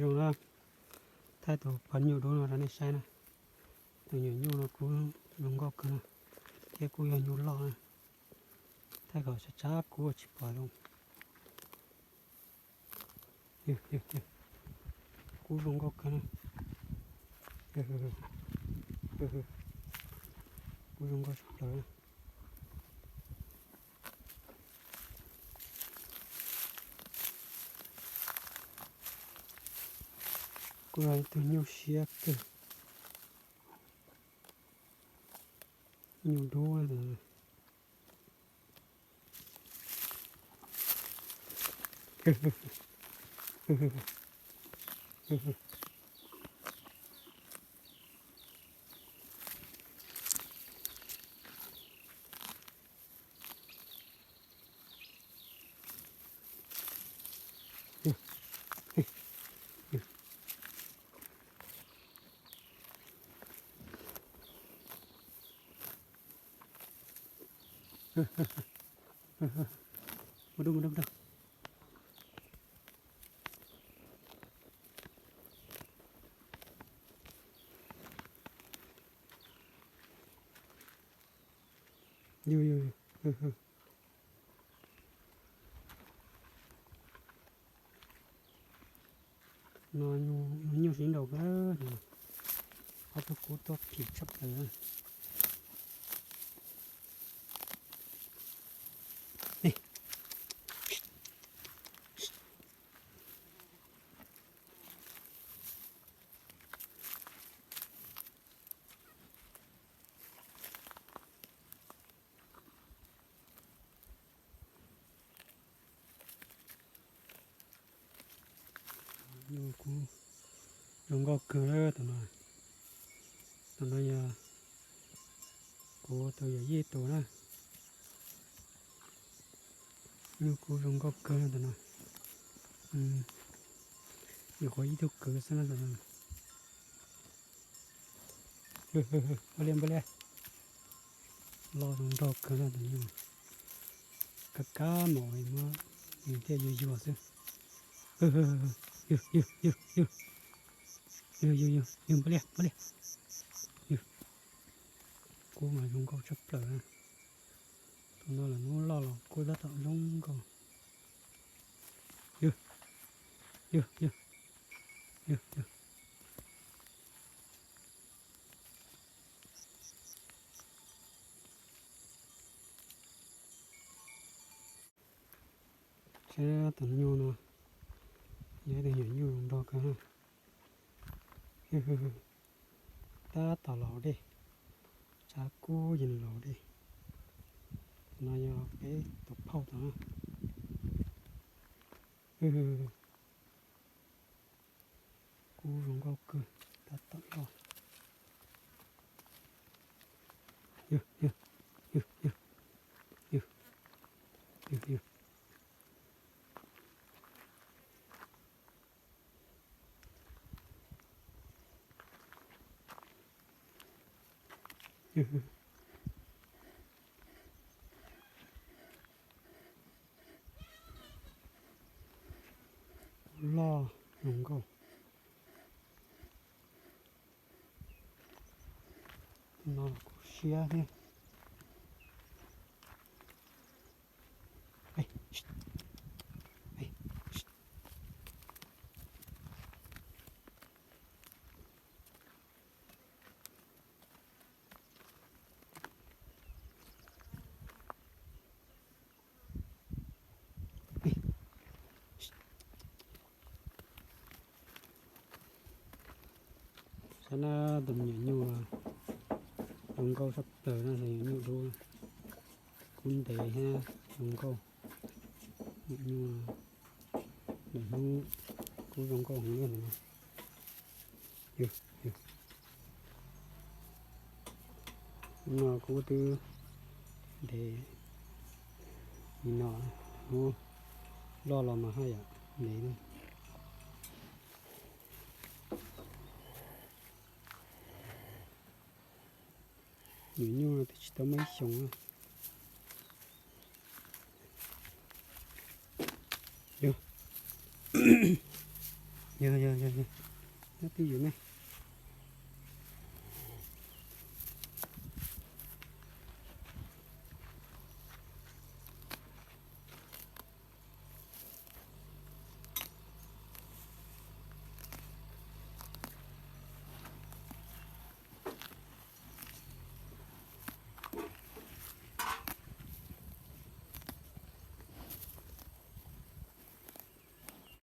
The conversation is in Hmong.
Zoo na, thaij tus poj nyuj dub no rau nej saib na. Tus nyuam nyuj no kuj zoo nkauj kawg na, thiab kuj yog nyuj loj na. Thaij kom tsab tsab kuv tsis pom zoo. Kuj zoo nkauj kawg na. Kuj zoo nkauj tshaj plaws. Kuj yog ib tug nyuj siab kawg. Nyuj dub ntawd. Mus dub, mus dub, mus dub. Yus, yus, yus. No nyuj siv nraus kawg, ob tug kub tuaj phim tshaj plaws. Nyuj kub zoo nkauj kawg tus no. Tus no yog kuv tus yawm yij tus na. Nyuj kub zoo nkauj kawg tus no. Nyuam qhuav ib tug kwv xwb na tus no. Npua liab, npua liab. Loj zoo nraug kawg na tus nyuj. Kab kab mom muab nws thiaj yuag yuag xwb. Yus, yus, yus, yus. Yus, yus, yus, yus, npua liab, npua liab. Yus. Kub mas zoo nkauj tshaj plaws na. Tus no lawm hnub loj los kub tab tom zoo nkauj. Yus, yus, yus, yus, yus. Saib tus nyuj no, yog ib tug nyuam nyuj zoo nraug kawg na. Tab tom los dej, tsab kub ces nws los dej. Tus no yog peb tus phauj tod na. Kub zoo nkauj kawg, tab tom loj. Yus, yus, yus, yus, yus, yus, yus. Loj zoo nkauj. No kuj siab thiab. Saib na, tus me nyuam nyuj zoo nkauj sab plaws na, tus nyuam nyuj dub kub ntev thiab zoo nkauj. Nyuam nyuj lawm hnub kub zoo nkauj heev li no. Yus, yus. No kub twb ntev li no, hnub loj los mas haj yam ntev na. Nyuam nyuj no twb tsis tau muaj ib xyoos na. Yus, Yog, yog, yog, yog. Nyob twj ywm ne.